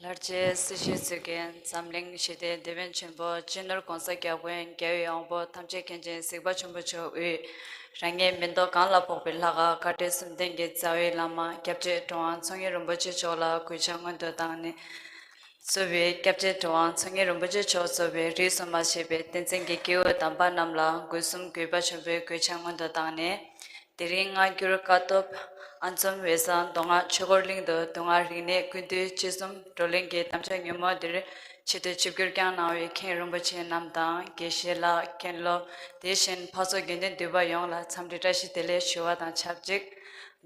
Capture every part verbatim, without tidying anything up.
ལྷར་བཅས་སྲིད་ཞིའི་མཛེས་རྒྱན། འཛམ་གླིང་ཞི་བདེའི་དེད་དཔོན་ཆེན་པོ། སྤྱི་ནོར་༸གོང་ས་༸སྐྱབས་མགོན་རྒྱལ་བའི་དབང་པོ་ཐམས་ཅད་མཁྱེན་ཅིང་གཟིགས་པ་ཆེན་པོ་མཆོག་དབུས། རང་ཉིད་མེ་ཏོག་གང་ལ་ཕོག་པའི་ལྷ་ཁང་བཀའ་དྲིན་གསུམ་ལྡན་གྱི་རྩ་བའི་བླ་མ་སྐྱབས་རྗེ་གྲུབ་དབང་མཚོ་སྔོན་རིན་པོ་ཆེ་མཆོག་ལ་གུས་ཕྱག་སྔོན་དུ་བཏང་ནས། གཙོས་པའི་སྐྱབས་རྗེ་གྲུབ་དབང་མཚོ་སྔོན་རིན་པོ་ཆེ་མཆོག་གཙོས་པའི་རིས་སུ་མ་ཆད་པའི་བསྟན་འཛིན་གྱི་སྐྱེས་བུ་དམ་པ་རྣམས་ལ་སྒོས་གསུམ་གུས་པ་ཆེན་པོས་གུས་ཕྱག་སྔོན་དུ་བཏང་ནས། དེ་རིང་སྔ་འགྱུར་ཀཿཐོག་ཨ་འཛོམས་འོད་བཟང་མདོ་སྔགས་ཆོས་འཁོར་གླིང་དུ་མདོ་སྔགས་རིག་གནས་ཀུན་བཏུས་དཔྱད་རྩོམ་བགྲོ་གླེང་གི་དམ་བཅའ་ཉིན་མོ་འདིར་ཆེད་དུ་ཆིབས་བསྒྱུར་བསྐྱངས་གནང་བའི་མཁན་རིན་པོ་ཆེ་རྣམས་དང་དགེ་བཤེས་ལགས་མཁན་སློབ། དེ་བཞིན་འཕགས་ཚོགས་དགེ་འདུན་འདུས་པ་ཡོངས་ལ་འཚམས་འདྲི་བཀྲ་ཤིས་བདེ་ལེགས་ཞུ་བ་དང་ཆབས་ཅིག་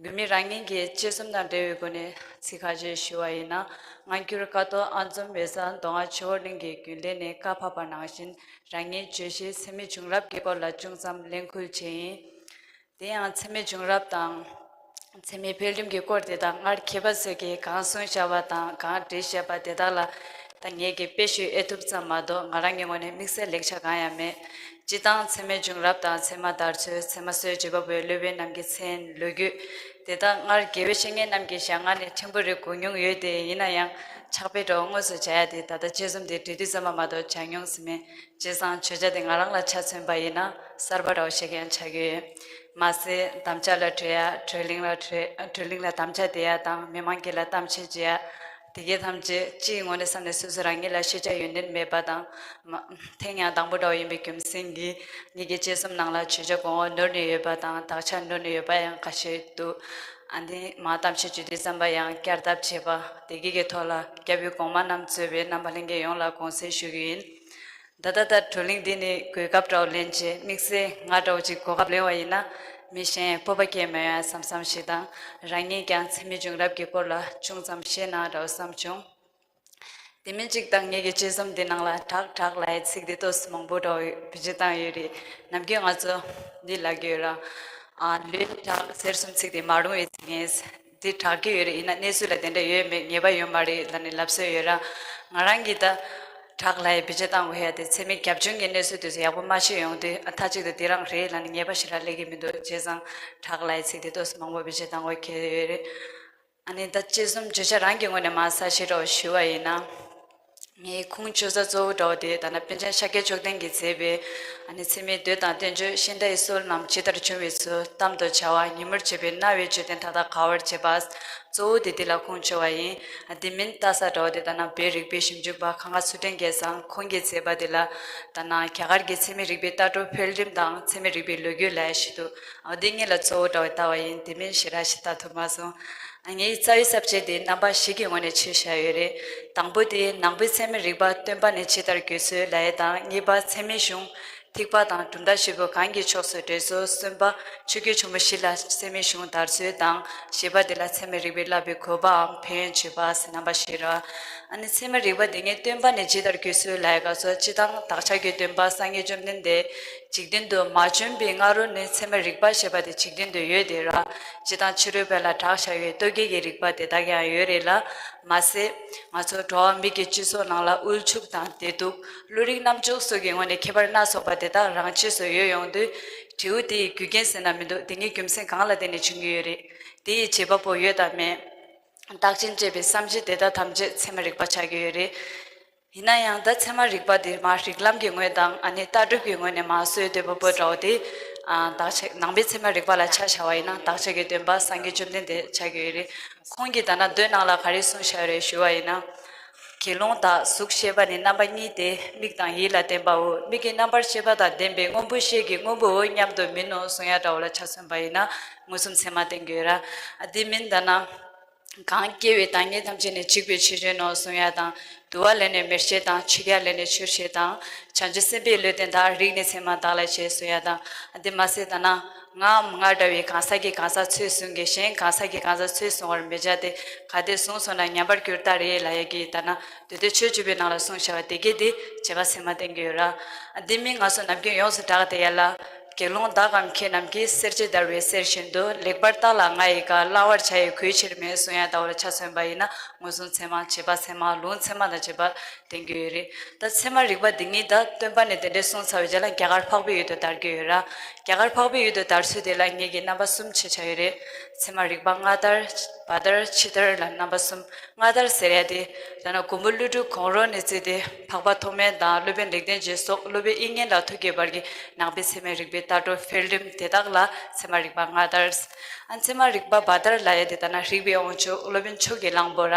དགོས་མེད་རང་ཉིད་ཀྱི་དཔྱད་རྩོམ་དང་འབྲེལ་བའི་སྒོ་ནས་ཚིག་ཁ་ཤས་ཞུ་བ་ཡིན་ན། སྔ་འགྱུར་ཀཿཐོག་ཨ་འཛོམས་འོད་བཟང་མདོ་སྔགས་ཆོས་འཁོར་གླིང་གི་རྒྱུན་ལས་ནས་བཀའ་ཕབ་པ་ནང་བཞིན། རང་ཉིད་བརྗོད་གཞིའི་ཚད་མའི་བྱུང་རབས་ཀྱི་སྐོར་ལ་ཅུང་ཙམ་གླེང་ཁུལ་བྱས་ཡིན། དེ་ཡང་ཚད་མའི་བྱུང་རབས་དང་། ཚད་མའི་འཕེལ་རིམ་གྱི་སྐོར་དེ་དག་སྔར་མཁས་པ་ཚོས་ཀྱིས་གང་གསུངས་བཞག་པ་དང་གང་བྲིས་བཞག་པ་དེ་དག་ལ། ད་ངེད་ཀྱིས་དཔེ་ཞུ་ཨེ་ཐུབ་ཙམ་མ་གཏོགས་ང་རང་གི་ངོས་ནས་དམིགས་བསལ་ལེགས་ཆ་གང་ཡང་མེད། སྤྱི་བཏང་ཚད་མའི་བྱུང་རབས་དང་ཚད་མ་དར་ཚུལ། ཚད་མ་སྲོལ་འབྱེད་པ་པོའི་སློབ་དཔོན་རྣམས་ཀྱི་མཚན་ལོ་རྒྱུས། དེ་དག་སྔར་དགེ་བའི་བཤེས་གཉེན་རྣམས་ཀྱི་ཞལ་སྔ་ནས་ཕྲན་བུ་རེ་གོ་མྱོང་ཡོད་དེ། ཡིན་ན་ཡང་ཕྱག་དཔེ་འདྲ་བོ་དངོས་སུ་བྱ་ཡ་དེ་ད་ལྟ་དཔྱད་རྩོམ་དེ་འབྲི་དུས་ཙམ་པ་མ་གཏོགས་བྱ་མྱོང་ཟིན་མེད། བྱས་ཙང་བརྗོད་བྱ་དེ་ང་རང་ལ་ཆ་མཚོན་པ་ཡིན་ན་གསར་པ་འདྲ་བོ་ཞིག་ཀྱང་ཆགས་ཀྱི་ཡོད། མ་ཟད་དམ་བཅའ་ལ་བྲོས་ཡ། བགྲོ་གླེང་ལ་བྲོས། བགྲོ་གླེང་ལ་དམ་བཅའ་འདེབས་ཡ་དང་མི་མང་གི་ལ་གཏམ་བཤད་བྱེད་ཡ། དེ་གའི་ཐམས་ཅད་སྤྱིའི་ངོས་ནས་བསམ་ནས་སོ་སོ་རང་ཉིད་ལ་ཤེས་བྱ་ཡོན་ཏན་མེད་པ་དང་། མ་ཐེངས་ཡང་དང་པོ་འདྲ་བོ་ཡིན་པའི་རྒྱུ་མཚན་གྱིས་ངེད་ཀྱི་དཔྱད་རྩོམ་ནང་ལ་བརྗོད་བྱ་གོང་འོག་ནོར་ནས་ཡོད་པ་དང་དག་ཆ་ནོར་ནས་ཡོད་པ་ཡང་ཁ་ཤས་འདུག་ཨ་ནི་མ་གཏམ་བཤད་བརྗོད་དུས་ཙམ་པ་ཡང་བསྐྱར་ལྡབ་བྱེད་པ་དེ་གའི་གི་ཐོག་ལ་སྐྱབས་ཡུལ་གོང་མ་རྣམས་གཙོས་པའི་རྣམ་པ་ལྷན་རྒྱས་ཡོངས་ལ་དགོངས་སེལ་ཞུ་གི་ཡིན། ད་ལྟ་ད་བགྲོ་གླེང་འདི་ནི་གོ་སྐབས་འདྲ་བོ་ལེན་བྱས། དམིགས་བསལ་ང་འདྲ་བོ་ཅིག་གོ་སྐབས་ལེན་པ་ཡིན་ན་མི་གཞན་སྤོབས་པ་སྐྱེས་མེད་ཡ་བསམ་བསམ་ཞིག་དང་། རང་ཉིད་ཀྱང་ཚད་མའི་བྱུང་རབས་ཀྱི་སྐོར་ལ་ཅུང་ཙམ་ཤེས་ན་འདྲ་བོ་བསམ་བྱུང་། དེ་མིན་གཅིག་དང་ངེད་ཀྱི་དཔྱད་རྩོམ་འདི་ནང་ལ་བྲག་བྲག་ལབ་ཡའི་ཚིག་འདི་ཏོག་ཙམ་མང་པོ་འདྲ་བོ་བེད་སྤྱོད་བཏང་ཡོད་རེད། ནམ་རྒྱུན་ང་ཚོ་འདི་ལབ་ཀྱི་ཡོད་ར། ཨ་ལོའི་བྲག་ཟེར་གསུམ་ཚིག་དེ་མ་རུང་བའི་ཚིག་ཡིན། འདི་དྲག་གི་ཡོད་རེད། ཡིན་ན་གནས་ཚུལ་ལ་དེ་འདྲ་ཡོད་མེད་ངེས་པ་ཡོད་མ་རེད་ལབ་ནས་ལབ་སྲོལ་ཡོད་ར། ང་རང་གིས་ད་བྲག་ལབ་ཡ་བེད་སྤྱོད་བཏང་དགོས་ཡ་དེ་ཚད་མའི་རྒྱབ་ལྗོངས་ཀྱི་གནས་ཚུལ་དེ་ཚོ་ཡག་པོ་མ་ཤེས་ཡོང་དུས། ཨ་མཐའ་གཅིག་ཏུ་དེ་རང་རེད་ལབ་ནས་ངེས་པ་ཞེ་དྲག་སླེབས་ཀྱི་མི་འདུག་བྱས་ཙང་བྲག་ལབ་ཡ་ཚིག་དེ་ཏོག་ཙམ་མང་པོ་བེད་སྤྱོད་བཏང་དགོས་ཁེལ་ཡོད་རེད། ཨ་ནི་ད་དཔྱད་རྩོམ་བརྗོད་བྱ་རང་གི་ངོས་ནས་མར་གསལ་བཤད་འདྲ་བོ་ཞུ་བ་ཡིན་ན། ངའི་ཁུངས་བཅོལ་ས་གཙོ་བོ་འདྲ་བོ་དེ་ད་ནི་པཎ་ཆེན་ཤཱཀྱ་མཆོག་ལྡན་གྱིས་མཛད་པའི་ཨ་ནི་ཚད་མའི་མདོ་དང་བསྟན་བཅོས། ཤིང་རྟ་ཡི་སྲོལ་རྣམས་ཇི་ལྟར་བྱུང་བའི་ཚུལ། གཏམ་དང་བྱ་བ། ཉིན་མོར་བྱེད་པའི་རྣ་བའི་བརྗོད་དོན་མཐའ་དག་ག་བར་བྱེད་པ། གཙོ་བོ་དེ་འདི་ལ་ཁུངས་བཅོལ་བ་ཡིན། ཨ་དེ་མིན་ལྟ་ས་འདྲ་བོ་དེ་ད་ནི་བོད་རིག་པའི་ཞིབ་འཇུག་པ་ཁ་མཁར་ཚུལ་ཁྲིམས་རྒྱལ་མཚན་ཁོང་གིས་མཛད་པ་དེ་ལ་ད་ནི་རྒྱ་གར་གྱི་ཚད་མའི་རིག་པའི་ལྟ་གྲུབ་འཕེལ་རིམ་དང་ཚད་མའི་རིག་པའི་ལོ་རྒྱུས་ལབ་ཡ་ཞིག་འདུག་ཨ་འདི་གཉིས་ལ་གཙོ་བོ་འདྲ་བོ་ལྟ་བ་ཡིན། དེ་མིན་ཞེ་དྲག་ཞིག་ལྟ་ཐུབ་མ་སོང་། ངའི་རྩ་བའི་ས་བཅད་དེ་རྣམ་པ་བཞི་གི་ངོས་ནས་ཕྱེ་བཞག་ཡོད་རེད། དང་པོ་དེ་ནང་པའི་ཚད་མའི་རིག་པ་སྟོན་པ་ནས་ཇི་ལྟར་བརྒྱུད་ཚུལ་ལབ་ཡས་དང་། གཉིས་པ་ཚད་མའི་གཞུང་ཐེག་པ་དང་གྲུབ་མཐའ་བཞི་པོ་གང་གི་ཕྱོགས་སུ་འགྲོས་ཚུལ། གསུམ་པ་ཆོས་བརྒྱུད་ཆེན་པོ་བཞི་ལ་ཚད་མའི་གཞུང་དར་ཚུལ་དང་། བཞི་པ་དེ་ལ་ཚད་མའི་རིག་པས་བསླབ་པའི་དགོས་པའམ་ཕན་ཡོན་བརྗོད་པ་ཟེར་རྣམ་པ་བཞི་རེད། ཨ་ནི་ཚད་མའི་རིག་པ་དེ་ངས་སྟོན་པ་ནས་ཇི་ལྟར་བརྒྱུད་ཚུལ་ལབ་ཡས་སྐབས་སུ་སྤྱིར་བཏང་བདག་ཅག་གི་སྟོན་པ་སངས་རྒྱས་བཅོམ་ལྡན་འདས་འཇིག་རྟེན་དུ་མ་བྱོན་པའི་སྔ་རོལ་ནས་ཚད་མའི་རིག་པ་ཞེས་པ་དེ་འཇིག་རྟེན་དུ་ཡོད་དེ་ར། སྤྱིར་བཏང་ཕྱི་རོལ་པ་ལ་གྲགས་བཞག་ཡོད་ལྟོ་གོས་ཀྱི་རིག་པ་དེ་དག་ཀྱང་ཡོད་རེད་ལ། མ་ཟད་ང་ཚོ་འགྲོ་བ་མི་གི་སྤྱི་ཚོགས་ནང་ལ་དབུལ་ཕྱུག་དང་བདེ་སྡུག་བློ་རིག་རྣམ་འབྱོར་སོགས་ཀྱི་ངོས་ནས་ཁྱད་པར་སྣ་ཚོགས་པ་དེ་དག་རང་ཆས་སུ་ཡོད་ཡོང་དུས། འབྲས་བུ་དེ་ཡི་རྒྱུ་རྐྱེན་ཟེར་ན་མི་འདུག་དེ་ངའི་རྒྱུ་མཚན་གང་ལ་བརྟེན་ནས་བྱུང་གི་ཡོད་རེད། དེ་ཡི་བྱེད་པ་པོ་ཡོད་དང་མེད། བདག་རྐྱེན་བཅས་པའི་བསམ་གཞིག་དེ་དག་ཐམས་ཅད་ཚད་མ་རིག་པ་ཆགས་ཀྱི་ཡོད་རེད། ཡིན་ན་ཡང་ད་ཚད་མ་རིག་པ་འདི་མ་རིགས་ལམ་གྱི་ངོས་དང་ཨ་ནི་ལྟ་གྲུབ་ཀྱི་ངོས་ནས་མ་སྲོལ་བཏོད་པ་པོ་འདྲ་བོ་དེ། ཨ་བདག་ཆགས་ནང་པའི་ཚད་མ་རིག་པ་ལ་ཆ་བཞག་པ་ཡིན་ན་བདག་ཅག་གི་སྟོན་པ་སངས་རྒྱས་བཅོམ་ལྡན་འདས་ཆགས་ཀྱི་ཡོད་རེད། ཁོང་གིས་ད་ནང་མདོའི་ནང་ལ་ག་རེ་གསུངས་བཞག་ཡོད་རེད་ཞུ་བ་ཡིན་ན། དགེ་སློང་དག་གཟུགས་ཤེས་པ་ནི་རྣམ་པ་གཉིས་ཏེ། མིག་དང་ཡིད་ལ་བརྟེན་པའོ། མིག་གི་རྣམ་པར་ཤེས་པ་དང་ལྡན་པའི་སྔོན་པོ་ཤེས་ཀྱི་སྔོན་པོའོ་སྙམ་དུ་མིན་ནོ་གསུང་ཡ་འདྲ་བོ་ལ་ཆ་མཚོན་པ་ཡིན་ན་མངོན་སུམ་ཚད་མ་བསྟན་གྱི་ཡོད་ར། ཨ་དེ་མིན་ད་ན། གང་སྐྱེ་བའི་བདག་ཉིད་ཐམས་ཅད་ནི་འཇིག་པའི་ཕྱིར་བྱོན་ནོ་གསུང་ཡ་དང་། དུ་བ་ལས་ནི་མེར་སྐྱེས་དང་། ཆུ་རྒྱལ་ལས་ནི་ཆུར་སྐྱེས་དང་། བྱང་ཆུབ་སེམས་དཔའི་བློས་བརྟེན་དག་རིགས་ནི་མཚན་མ་དག་ལས་སྐྱེས་གསུང་ཡ་དང་། འདི་མ་ཟད་ད་ན། ངའམ་ང་འདྲ་བའི་གང་ཟག་གིས་གང་ཟག་ཚོས་བཟུང་གི་གཞན་གང་ཟག་གིས་གང་ཟག་ཚོས་བཟུང་བར་མི་བྱ་སྟེ། གལ་ཏེ་བཟུང་སོང་ན་ཉམས་པར་འགྱུར་ལྟར་ཡིན་ལབ་ཡ་གི་ད་ན། མདོ་སྡེ་ཆོས་བཅུ་པའི་ནང་ལ་གསུངས་བཞག་པ་དེ་གས་དེ་བྱེད་པ་ཚད་མ་བསྟན་གྱི་ཡོད་ར། འདི་མིན་ང་ཚོ་ནམ་རྒྱུན་ཡོངས་སུ་གྲགས་ཏེ་ཡ་ལ། དགེ་སློང་དག་གམ་མཁས་རྣམས་ཀྱིས། སེར་བྱེས་བརྡར་བའི་གསེར་བཞིན་དུ། ལེགས་པར་བརྟགས་ལ་ང་ཡི་བཀའ། བླང་བར་བྱ་ཡི་གུས་ཕྱིར་མིན། གསུང་ཡ་ལྟ་བུ་ལ་ཆ་མཚོན་པ་ཡིན་ན་མངོན་སུམ་ཚད་མ། བྱེད་པ་ཚད་མ། ལུང་ཚད་མ་དང་བཅས་པ་བསྟན་གྱི་ཡོད་རེད། ད་ཚད་མ་རིག་པ་འདི་ཉིད་ད་སྟོན་པ་ནས་དེ་འདྲའི་གསུངས་ཚར་བའི་རྗེས་ལ་རྒྱ་གར་འཕགས་པའི་ཡུལ་དུ་དར་གྱི་ཡོད་ར། རྒྱ་གར་འཕགས་པའི་ཡུལ་དུ་དར་ཚུལ་དེ་ལ་ངེད་ཀྱིས་རྣམ་པ་གསུམ་ཕྱེ་བྱ་ཡོད་རེད། ཚད་མ་རིག་པ་སྔ་དར། བར་དར། ཕྱི་དར་ལ་རྣམ་པ་གསུམ། སྔ་དར་ཟེར་ཡ་དེ་ད་ནི་མགོན་པོ་ཀླུ་སྒྲུབ་གོང་རོལ་ནས་བརྩིས་ཏེ་འཕགས་པ་ཐོགས་མེད་དང་སློབ་དཔོན་ལེགས་ལྡན་འབྱེད་སོགས་སློབ་དཔོན་དབྱིག་གཉེན་ལ་ཐུག་གི་བར་གྱི་ནང་པའི་ཚད་མའི་རིག་པའི་ལྟ་གྲུབ་འཕེལ་རིམ་དེ་དག་ལ་ཚད་མ་རིག་པ་སྔ་དར། ཨ་ཚད་མ་རིག་པ་བར་དར་ལབ་ཡ་དེ་ད་ནི་རིག་པའི་དབང་ཕྱུག་སློབ་དཔོན་ཕྱོགས་ཀྱི་གླང་པོ་ར།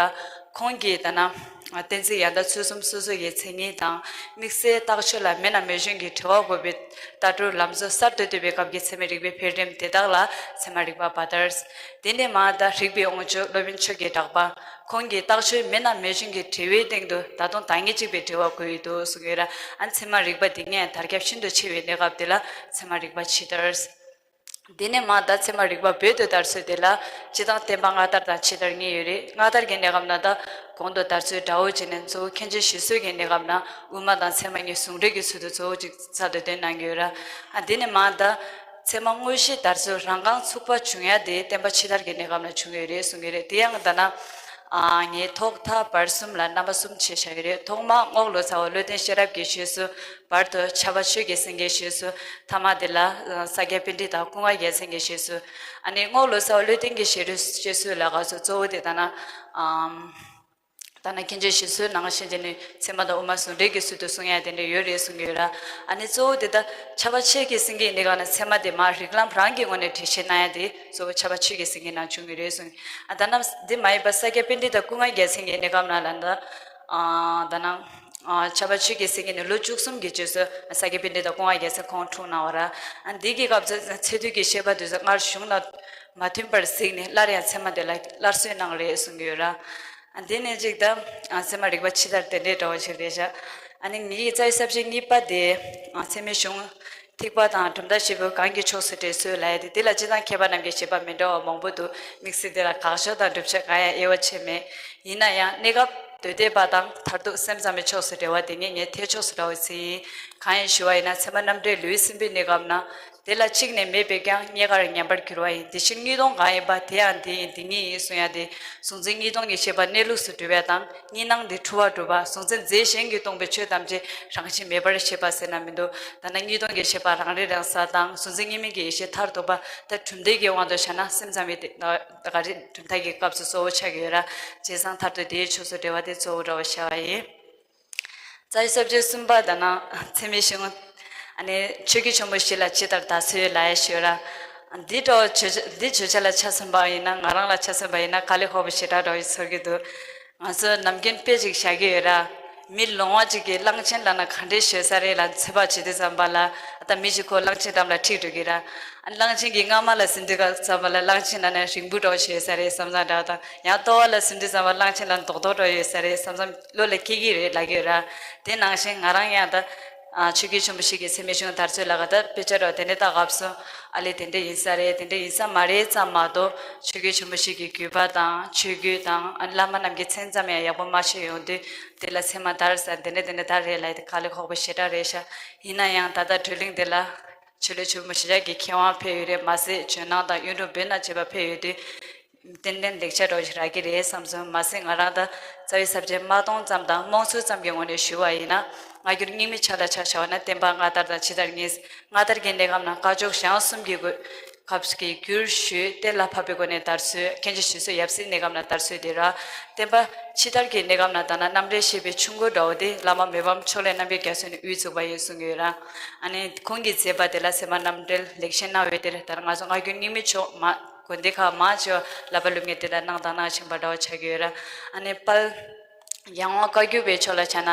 ཁོང་གིས་ད་ནི་གཏན་ཚིགས་ཡང་དག་ཚུལ་གསུམ་སོ་སོ་ཡི་མཚན་ཉིད་དང་དམིགས་བསལ་རྟགས་ཆོས་ལ་མེད་ན་མེད་གཞུང་གི་འགྲེལ་བ་དགོས་པའི་ལྟ་གྲུབ་ལམ་སྲོལ་གསར་དུ་བཏོད་པའི་སྐབས་ཀྱི་ཚད་མའི་རིག་པའི་འཕེལ་རིམ་དེ་དག་ལ་ཚད་མ་རིག་པ་བར་དར། དེ་ནས་མར་ད་རིག་པའི་དབང་ཕྱུག་སློབ་དཔོན་ཆོས་ཀྱི་གྲགས་པ། ཁོང་གིས་རྟགས་ཆོས་མེད་ན་མེད་གཞུང་གི་འགྲེལ་བའི་སྟེང་དུ་ད་དུང་ད་ངེས་གཅིག་པའི་འགྲེལ་བ་དགོས་ཡོད་དོ་གསུངས་ཡོད་ར། ཨ་ཚད་མ་རིག་པ་འདི་ངས་དར་ཁྱབ་ཤིན་ཏུ་ཆེ་བའི་གནས་སྐབས་དེ་ལ་ཚད་མ་རིག་པ་ཕྱི་དར། དེ་ནས་མར་ད་ཚད་མ་རིག་པ་བོད་དུ་དར་ཚུལ་དེ་ལ་སྤྱིར་བཏང་བསྟན་པ་སྔ་དར་དང་ཕྱི་དར་གཉིས་ཡོད་རེད། སྔ་དར་གྱི་གནས་སྐབས་ན་ད་གོང་དུ་དར་ཚུལ་འདྲ་བོ་བྱས་ནས་གཙོ་བོ་མཁན་ཆེན་ཞིག་གསོ་གི་གནས་སྐབས་ན་དབུ་མ་དང་ཚད་མ་གཉིས་ཟུང་འབྲེལ་གྱི་ཚུལ་དུ་གཙོ་བོ་གཅིག་ཚར་དུ་བཏོན་གནང་གི་ཡོད་ར། ཨ་དེ་ནས་མར་ད་ཚད་མ་དངོས་གཞི་དར་ཚུལ་རང་རྐང་ཚུགས་པ་བྱུང་ཡ་དེ་བསྟན་པ་ཕྱི་དར་གྱི་གནས་སྐབས་ན་བྱུང་ཡོད་རེད་གསུང་གི་རེད། དེ་ཡང་ད་ན་ཨ་ངས་ཐོག་མཐའ་བར་གསུམ་ལ་རྣམ་པ་གསུམ་ཕྱེ་བཞག་ཡོད་རེད། ཐོག་མར་རྔོག་ལོ་ཙཱ་བ་བློ་ལྡན་ཤེས་རབ་ཀྱི་ཞལ་སོ། བར་དུ་ཕྱྭ་པ་ཆོས་ཀྱི་སེང་གེའི་ཞལ་སོ། ཐ་མ་དེ་ལ་ཨ་ས་སྐྱ་པཎྜི་ཏ་སྐུ་ལྔ་རྒྱལ་མཚན་གྱི་ཞལ་སོ། ཨ་ནི་རྔོག་ལོ་ཙཱ་བ་བློ་ལྡན་གྱི་ཞལ་སོ་ལ་ག་ཚོད་གཙོ་བོ་དེ་ད་ན་ཨམ། ད་ན་མཁན་ཆེན་ཞིག་གསོའི་ནང་བཞིན་བྱས་ནས་ཚད་མ་དང་དབུ་མ་ཟུང་འབྲེལ་གྱི་ཚུལ་དུ་གསུང་ཡ་དེ་འདྲ་ཡོད་རེད་གསུང་གི་ཡོད་ར། ཨ་ནི་གཙོ་བོ་དེ་ད་ཕྱྭ་པ་ཆོས་ཀྱི་སེང་གེ་ཡིན་དེ་ག་ན་ཚད་མ་དེ་མར་རིགས་ལམ་རང་གི་ངོས་ནས་འགྲེལ་བཤད་གནང་ཡ་དེ་གཙོ་བོ་ཕྱྭ་པ་ཆོས་ཀྱི་སེང་གེ་ནང་བྱུང་གི་རེད་གསུང་གི། ཨ་ད་ན་འདི་མ་ཡིན་པ་ས་སྐྱ་པཎྜི་ཏ་སྐུ་ལྔ་རྒྱལ་མཚན་གྱི་གནས་སྐབས་ནང་ལ་ད་ཨ་ད་ན་ཨ་ཕྱྭ་པ་ཆོས་ཀྱི་སེང་གེ་ནས་ལོ་བཅུ་གསུམ་གྱི་རྗེས་སུ་ས་སྐྱ་པཎྜི་ཏ་སྐུ་ལྔ་རྒྱལ་མཚན་ཁོང་འཁྲུངས་གནང་བ་ར། ཨ་འདི་གི་སྐབས་སུ་ཚད་ཐིག་གི་བཤད་པ་དེ་ཚོ་སྔར་གཞུང་དང་མ་མཐུན་པར་གཟིགས་ནས་སླར་ཡང་ཚད་མ་དེ་ལ་སླར་གསོ་གནང་རེད་གསུང་གི་ཡོད་ར། ཨ་འདི་ནས་ཅིག་ད་ཨ་ཚད་མ་རིག་པ་ཕྱི་དར་དེ་འདྲའི་འདྲ་བོ་ཞིག་རེད་ཤག་ཨ་ནི་ངའི་རྩ་བའི་ས་བཅད་གཉིས་པ་དེ་ཨ་ཚད་མའི་གཞུང་ཐེག་པ་དང་གྲུབ་མཐའ་བཞི་པོ་གང་གི་ཕྱོགས་སུ་འགྲེལ་ཚུལ་ལབ་ཡ་དེ། དེ་ལ་སྤྱིར་བཏང་མཁས་པ་རྣམས་ཀྱི་བཞེད་པ་མི་འདྲ་བ་མང་པོ་འདུག་དམིགས་བསལ་དེ་ལ་དགག་ཕྱོགས་དང་སྒྲུབ་ཕྱོགས་གང་ཡང་དབྱེ་བ་ཕྱེ་མེད། ཡིན་ན་ཡང་གནས་སྐབས་མདོ་སྡེ་པ་དང་མཐར་ཐུག་སེམས་ཙམ་པའི་ཕྱོགས་སུ་འགྲེལ་བ་དེ་ངས་ངའི་ཐེག་ཕྱོགས་སུ་འདྲ་བོ་ཟིན་ཡིན། གང་ཡིན་ཞུ་བ་ཡིན་ན་ཚད་མ་རྣམ་འགྲེལ་ལེའུ་གསུམ་པའི་གནས་སྐབས་ན། དེ་ལ་གཅིག་ནས་མེད་པས་ཀྱང་རྙེད་དཀའ་བར་ཉན་པར་འགྱུར་བ་ཡིན། དེ་བཞིན་དངོས་སྟོང་གང་ཡིན་པ་དེ་ཡང་འདི་ཡིན་འདི་ཉིད་ཡིན་གསུང་ཡ་དེ། གཟུང་འཛིན་དངོས་སྟོང་གི་ཤེས་པ་གནས་ལུགས་སུ་གྲུབ་པ་དང་གཉིས་སྣང་དེ་འཁྲུལ་བར་གྲུབ་པ། གཟུང་འཛིན་རྫས་གཞན་གྱིས་སྟོང་པའི་ཆོས་ཐམས་ཅད་རང་བཞིན་མེད་པར་ཤེས་པ་ཟེར་ན་མི་འདུག་ད་ནི་དངོས་སྟོང་གི་ཤེས་པ་རང་རིག་རང་གསལ་དང་གཟུང་འཛིན་གཉིས་མེད་ཀྱི་ཡེ་ཤེས་མཐར་ཐུག་པ། ད་གྲུབ་མཐའི་གི་དབང་དུ་བྱས་ན་སེམས་ཙམ་པའི་དེ་ད་ག་རེ་གྲུབ་མཐའ་གི་སྐབས་སུ་གཙོ་བོ་ཆགས་ཀྱི་ཡོད་ར། བྱས་ཙང་མཐར་ཐུག་དེའི་ཕྱོགས་སུ་འགྲེལ་བ་དེ་གཙོ་བོ་འདྲ་བོ་བྱ་བ་ཡིན། རྩ་བའི་ས་བཅད་གསུམ་པ་དང་ན་ཚད་མའི་གཞུང་། ཨ་ནི་ཆོས་ཀྱི་ཆེན་པོ་བཞི་ལ་ཇི་ལྟར་དར་ཚུལ་ལ་ཡ་ཞུ་ར། འདི་འདྲ་བོ་བརྗོད་བྱ་འདི་བརྗོད་བྱ་ལ་ཆ་མཚོན་པ་ཡིན་ན་ང་རང་ལ་ཆ་མཚོན་པ་ཡིན་ན་དཀའ་ལས་ཁག་པོ་ཞེ་དྲག་འདྲ་བོ་ཞིག་ཚོར་གྱི་འདུག་ང་ཚོ་ནམ་རྒྱུན་དཔེ་ཅིག་བཞག་གི་ཡོད་ར། མི་ལོང་བ་ཅིག་གིས་གླང་ཆེན་ལབ་ན་ག་འདྲས་ཤོད་ས་རེད་ལབ་ཚོད་དཔག་བྱེད་དུས་ཙམ་པ་ལ། ད་མི་ཞིག་ཁོ་གླང་ཆེན་འགྲམ་ལ་ཁྲིད་འགྲོ་གི་ར། ཨ་གླང་ཆེན་གྱི་རྔ་མ་ལ་ཟིན་དུས་ཙམ་པ་ལ་གླང་ཆེན་ལབ་ན་རིང་པོ་འདྲ་བོ་ཤོད་ས་རེད་བསམ་བསམ་འདྲ་བོ་དང་། ཡང་ལྟོ་བ་ལ་ཟིན་དུས་ཙམ་པ་གླང་ཆེན་ལབ་ན་རྡོག་རྡོག་འདྲ་བོ་ཡོད་ས་རེད་བསམ་བསམ་བློ་ལ་སྐྱེ་གི་རེད་ལབ་ཀྱི་ཡོད་ར། དེ་ནང་བཞིན་ང་རང་ཡང་ད་ཨ་ཆོས་རྒྱལ་ཆེན་པོ་བཞི་གི་ཚད་མའི་གཞུང་དར་ཚུལ་ལ་ག་ད་དཔེ་ཆ་འདྲ་བོ་དེ་འདྲས་ལྟ་སྐབས་སུ། ཨ་ལས་དེ་འདྲས་ཡིན་ས་རེད་དེ་འདྲས་ཡིན་ས་མ་རེད་ཙམ་མ་གཏོགས། ཆོས་རྒྱལ་ཆེན་པོ་བཞི་གི་བརྒྱུད་པ་དང་ཆོས་བརྒྱུད་དང་ཨ་བླ་མ་རྣམས་ཀྱི་མཚན་ཙམ་ཡང་ཡག་པོ་མ་ཤེས་ཡོང་དུས། དེ་ལ་ཚད་མ་དར་ས་དེ་འདྲས་དེ་འདྲས་དར་རེད་ལབ་ཡ་དེ་དཀའ་ལས་ཁག་པོ་ཞེ་དྲག་རེད་ཤག་ཡིན་ན་ཡང་ད་ལྟ་བགྲོ་གླེང་དེ་ལ་ཆོས་ལུགས་ཆེན་པོ་བཞི་ཆ་གི་མཁས་དབང་ཕེབས་ཡོད་རེད། མ་ཟད་ཇོ་ནང་དང་གཡུང་དྲུང་བོན་དང་བཅས་པ་ཕེབས་ཡོད་དུས། ཏན་ཏན་ལེགས་ཆ་འདྲ་བོ་ཞིག་རག་གི་རེད་བསམ་སོང་། མ་ཟད་ང་རང་ད་རྩ་བའི་ས་བཅད་མ་སྟོང་ཙམ་དང་རྨོངས་ཚོད་ཙམ་གྱི་ངོས་ནས་ཞུ་བ་ཡིན་ན། སྔ་འགྱུར་རྙིང་མའི་ཆ་ལ་ཆ་བཞག་པ་ན་བསྟན་པ་སྔ་དར་དང་ཕྱི་དར་གཉིས། སྔ་དར་གྱི་གནས་སྐབས་ན་བཀའ་ཕྱོགས་གཞན་གསུམ་གྱི་སྐབས་ཀྱི་བསྒྱུར་ཞུས་གཏན་ལ་ཕབ་པའི་སྒོ་ནས་དར་ཚུལ། མཁན་ཆེན་ཞིག་གསོ་ཡབ་སྲས་གནས་སྐབས་ན་དར་ཚུལ་དེ་ར། བསྟན་པ་ཕྱི་དར་གྱི་གནས་སྐབས་ན་ད་ན་རྣམ་འགྲེལ་བཤད་པའི་ཆུང་འགོ་འདྲ་བོ་དེ་བླ་མ་མི་ཕམ་ཕྱོགས་ལས་རྣམ་རྒྱལ་རྒྱ་མཚོ་ནས་དབུ་བཙུགས་པ་ཡིན་གསུང་གི་ཡོད་ར། ཨ་ནི་ཁོང་གིས་མཛད་པ་དེ་ལ་ཚད་མ་རྣམ་འགྲེལ་ལེགས་བཤད་སྣང་བའི་གཏེར་ལྟར་ང་ཚོ་སྔ་འགྱུར་རྙིང་མའི་ཕྱོགས་མ། དགོན་སྡེ་ཁག་མང་ཆེ་བ་བསླབ་པ་སློབ་གཉེར་དེ་ལ་གནང་དང་གནང་བཞིན་པ་འདྲ་བ་ཆགས་ཀྱི་ཡོད་ར། ཨ་ནི་དཔལ་ཡང་དབང་བཀའ་བརྒྱུད་པའི་ཕྱོགས་ལ་ཆ་ན་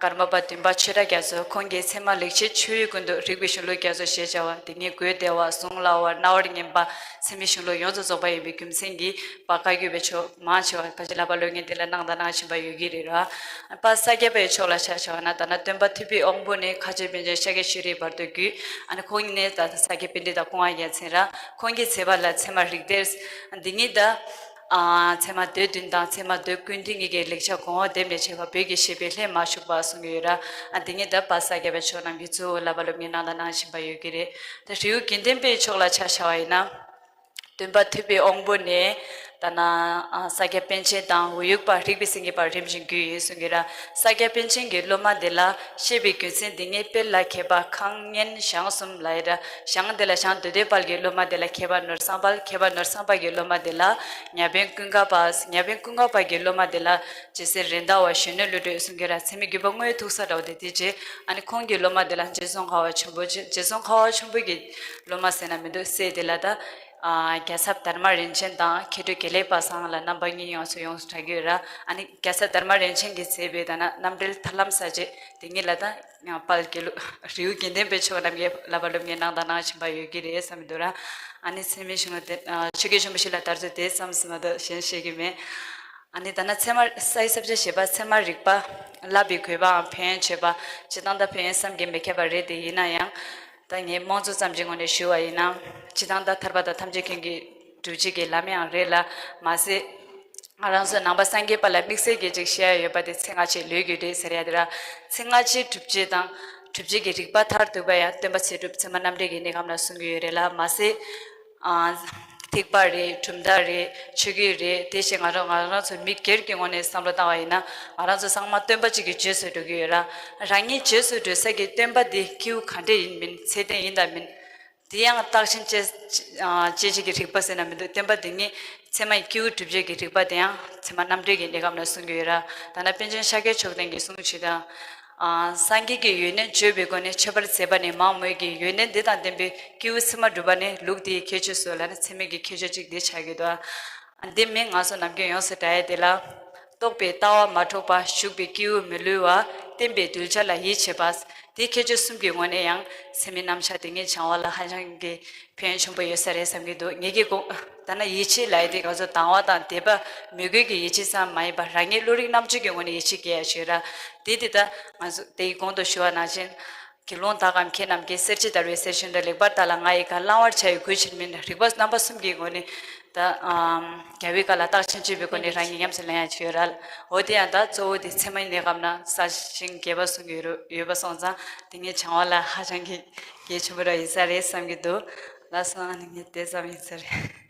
ཀརྨ་པ་བདུན་པ་ཆོས་གྲགས་རྒྱ་མཚོ་ཁོང་གིས་ཚད་མ་ལེགས་བཤད་ཆོས་དབྱིངས་ཀུན་ཏུ་རིགས་པའི་གཞུང་ལུགས་རྒྱ་མཚོ་ཞེས་བྱ་བ་དེ་ཉིད་དགོས་བདེ་བ་གཟུངས་སླ་བ་རྣ་བར་སྙན་པ་ཚད་མའི་གཞུང་ལུགས་ཡོངས་སུ་རྫོགས་པ་ཡིན་པའི་རྒྱུ་མཚན་གྱིས་དཔལ་བཀའ་བརྒྱུད་པའི་ཕྱོགས་མང་ཆེ་བ་ཕལ་ཆེར་བསླབ་པ་སློབ་གཉེར་དེ་ལ་གནང་དང་གནང་བཞིན་པ་ཡོད་ཀྱི་རེད་ར། དཔལ་ས་སྐྱ་པའི་ཕྱོགས་ལ་ཆ་བཞག་པ་ན་ད་ནི་སྟོན་པ་ཐུབ་པའི་དབང་པོ་ནས་མཁའ་སྤྱོད་པཎ་ཆེན་ཤཱཀྱ་ཤྲཱི་བར་དུ་བརྒྱུད། ཨ་ནི་ཁོང་ནས་ད་ས་སྐྱ་པཎྜི་ཏ་སྐུ་ལྔ་རྒྱལ་མཚན་ར། ཁོང་གིས་མཛད་པ་ལ་ཚད་མ་རིགས་གཏེར། འདི་ཉིད་ད། ཨ་ཚད་མ་མདོ་བདུན་དང་ཚད་མ་མདོ་ཀུན་བཏུས་གཉིས་ཀྱི་ལེགས་ཆ་གོང་འོག་སྡེབ་ནས་ཕྱེ་བ་བོད་ཀྱི་བཤད་པའི་ལྷད་མ་ཞུགས་པ་གསུང་གི་ཡོད་ར། ཨ་འདི་ཉིད་ད་དཔལ་ས་སྐྱ་པའི་ཕྱོགས་རྣམས་ཀྱིས་གཙོ་བོ་བསླབ་པ་སློབ་གཉེར་གནང་དང་གནང་བཞིན་པ་ཡོད་ཀྱི་རེད། ད་རི་བོ་དགེ་ལྡན་པའི་ཕྱོགས་ལ་ཆ་བཞག་པ་ཡིན་ན། སྟོན་པ་ཐུབ་པའི་དབང་པོ་ནས། ད་ན་ཨ་ས་སྐྱ་པཎ་ཆེན་དང་འོ་ཡུག་པ་རིག་པའི་སེང་གེ་བར་རིམ་བཞིན་བརྒྱུད་ཡོད་གསུང་གི་ར། ས་སྐྱ་པཎ་ཆེན་གྱི་སློབ་མ་དེ་ལ་བཤད་པའི་རྒྱུ་མཚན་འདི་ཉིད་དཔལ་ལ་མཁས་པ་ཁང་སྙན་ཞང་གསུམ་ལ་ཡི་ར། ཞང་དེ་ལ་ཞང་འདོད་ལྡན་དཔལ་གྱི་སློབ་མ་དེ་ལ་མཁས་པ་ནོར་བཟང་དཔལ། མཁས་པ་ནོར་བཟང་དཔལ་གྱི་སློབ་མ་དེ་ལ་ཉ་དབོན་ཀུན་དགའ་དཔལ། ཉ་དབོན་ཀུན་དགའ་དཔལ་གྱི་སློབ་མ་དེ་ལ་རྗེ་བཙུན་རེད་མདའ་བ་གཞོན་ནུ་བློ་གྲོས་གསུང་གི་ར། ཚད་མའི་བརྒྱུད་པ་དངོས་ཐུག་ས་འདྲ་བོ་དེ་དེ་རྗེས་ཨ་ནི་ཁོང་གི་སློབ་མ་དེ་ལ་རྗེ་ཙོང་ཁ་པ་ཆེན་པོ་རྗེ་རྗེ་ཙོང་ཁ་པ་ཆེན་པོ་གི་སློབ་མ་ཟེར་ན་མི་འདུག་སྲས་དེ་ལ་ད། ཨ་རྒྱལ་ཚབ་དར་མ་རིན་ཆེན་དང་མཁས་གྲུབ་དགེ་ལེགས་པ་སང་ལ་རྣམ་པ་གཉིས་ཡོངས་སུ་ཡོངས་སུ་གྲགས་ཀྱི་ཡོད་ར། ཨ་ནི་རྒྱལ་ཚབ་དར་མ་རིན་ཆེན་གྱིས་མཛད་པའི་ད་ན་རྣམ་འགྲེལ་ཐར་ལམ་གསལ་བྱེད་དེ་ཉིད་ལ་ད་དཔལ་དགེ་ལུགས་རི་བོ་དགེ་ལྡན་པའི་ཆོས་རྣམ་རྒྱལ་བསླབ་པ་སློབ་གཉེར་གནང་དང་གནང་བཞིན་པ་ཡོད་ཀྱི་རེད་བསམ་གྱི་འདུག་ར། ཨ་ནི་ཚད་མའི་གཞུང་ལུགས་དེ་ཆོས་རྒྱལ་ཆེན་པོ་བཞི་ལ་དར་ཚུལ་དེ་ཙམ་ཟིན་མ་གཏོགས་གཞན་ཤེས་ཀྱི་མེད། ཨ་ནི་ད་ན་ཚད་མ་ས་ཡི་ས་བཅད་བཞི་པ་ཚད་མ་རིག་པ་བསླབ་པའི་དགོས་པའམ་ཕན་ཡོན་བྱེད་པ་སྤྱིར་བཏང་ད་ཕན་ཡོན་བསམ་གྱིས་མི་ཁྱབ་པ་རེད་དེ། ཡིན་ན་ཡང་ད་ངས་རྨོངས་ཚོད་ཙམ་གྱི་ངོས་ནས་ཞུ་བ་ཡིན་ན། སྤྱིར་བཏང་ད་ཐར་པ་དང་ཐམས་ཅད་མཁྱེན་གྱི་སྒྲུབ་བྱེད་ཀྱི་ལམ་ཡང་རེད་ལ། མ་ཟད་ང་རང་ཚོ་ནང་པ་སངས་རྒྱས་པ་ལ་དམིགས་བསལ་གྱི་ཅིག་བཤད་ཡ་ཡོད་པ་དེ་ཚེ་སྔ་ཕྱི་ལུས་ཀྱི་རིགས་ཟེར་ཡ་དེ་ར། ཚེ་སྔ་ཕྱིའི་སྒྲུབ་བྱེད་དང་སྒྲུབ་བྱེད་ཀྱི་རིགས་པ་མཐར་ཐུག་པ་ཡང་སྟོན་པ་ཚེ་སྒྲུབ་ཚད་མ་རྣམ་འགྲེལ་གྱི་གནས་སྐབས་ན་གསུང་གི་ཡོད་རེད་ལ། མ་ཟད། ཨ། ཐེག་པ་རེད། གྲུབ་མཐའ་རེད། ཆོས་བརྒྱུད་རེད། དེ་བཞིན་ང་རང་ང་རང་ཚོ་མི་སྒེར་གྱི་ངོས་ནས་བསམ་བློ་བཏང་བ་ཡིན་ན། ང་རང་ཚོ་ཚང་མ་སྟོན་པ་གཅིག་གི་རྗེས་སུ་འགྲོ་གི་ཡོད་ར། རང་ཉིད་རྗེས་སུ་འགྲོ་ས་གི་སྟོན་པ་དེ་སྐྱེས་བུ་ག་འདྲས་ཡིན་མིན། ཚད་ལྡན་ཡིན་དང་མིན། དེ་ཡང་རྟགས་ཅན་དཔྱད་ཨ་དཔྱད་བྱེད་ཀྱི་རིགས་པ་ཟེར་ན་མི་འདུག་སྟོན་པ་དེ་ཉིད་ཚད་མ་ཡི་སྐྱེས་བུ་སྒྲུབ་བྱེད་ཀྱི་རིགས་པ་དེ་ཡང་ཚད་མ་རྣམ་འགྲེལ་གྱི་གནས་སྐབས་ན་གསུང་གི་ཡོད་ར། ད་ནི་པཎ་ཆེན་ཤཱཀྱ་མཆོག་ལྡན་གྱི་གསུང་ཇི་ལྟར། ཨ། སངས་རྒྱས་ཀྱི་ཡོན་ཏན་བརྗོད་པའི་སྒོ་ནས་མཆོད་པར་མཛད་པ་ནི་མང་མོད་ཀྱི། ཡོན་ཏན་འདི་དང་ལྡན་པའི་སྐྱེས་བུ་ཚད་མར་གྲུབ་པ་ནི་ལུགས་འདིའི་ཁྱད་ཆོས་སོ་ལ་ནི་ཚད་མའི་གི་ཁྱད་ཆོས་གཅིག་འདི་ཆགས་ཀྱི་འདུག་འདི་མི་ང་ཚོ་ནམ་རྒྱུན་ཡོངས་སུ་གྲགས་ཡ་དེ་ལ། རྟོགས་པའི་ལྟ་བ་མ་འཕྲོག་པ། ཞུགས་པའི་སྐྱེས་བུ་མི་བསླུ་བ། བསྟན་པའི་གདུལ་བྱ་ལ་ཡིད་ཆེས་པ། དེའི་ཁྱད་ཆོས་གསུམ་གྱི་ངོས་ནས་ཡང་ཚད་མའི་རྣམ་གཞག་དེ་ངས་སྦྱང་བ་ལ་ཧ་ཅང་གི་ཕན་ཡོན་ཆེན་པོ་ཡོད་ས་རེད་བསམ་གྱི་འདུག་ངེད་ཀྱི་གོ་ད་ནི་ཡིད་ཆེས་ལབ་ཡ་དེ་ང་ཚོ་དང་བ་དང་དད་པ་མོས་གུས་ཀྱི་ཡིད་ཆེས་ཙམ་མ་ཡིན་པར་རང་ཉིད་བློ་རིག་རྣམ་དཔྱོད་ཀྱི་ངོས་ནས་ཡིད་ཆེས་སྐྱེ་ཡ་ཞིག་ར། དེ་དེ་ལྟར་ང་ཚོ་དེའི་གོང་དུ་ཞུ་བ་ནང་བཞིན། དགེ་སློང་དག་གམ་མཁས་རྣམས་ཀྱིས། གསེར་ཕྱེ་ལྟར་བའི་གསེར་ཞུན་དུ། ལེགས་པར་བལྟ་ལ་ང་ཡི་བཀའ། བླང་བར་བྱ་བའི་གུས་ཕྱིར་མིན། རིགས་པ་རྣམ་པ་གསུམ་གྱི་ངོས་ནས་ད་རྒྱལ་བའི་བཀའ་ལ་རྟག་ཆེན་དཔྱོད་པའི་སྒོ་ནས་རང་ཉིད་ཉམས་སུ་ལེན་ཡ་ཞིག་ཡོད་ར། འོ་དེ་ཡང་ད་གཙོ་བོ་དེ་ཚད་མའི་གནས་སྐབས་ན་གསལ་ཞིང་རྒྱས་པ་གསུང་གི་ཡོད་པ་སོང་ཙང་དེ་ངས་སྦྱང་བ་ལ་ཧ་ཅང་གི་གལ་ཆེན་པོ་ར་ཡིན་ས་རེད་བསམ་གྱི་འདུག་ལགས་སོ། ཨ་ནི་ངས་དེ་ཙམ་ཡིན་ས་རེད།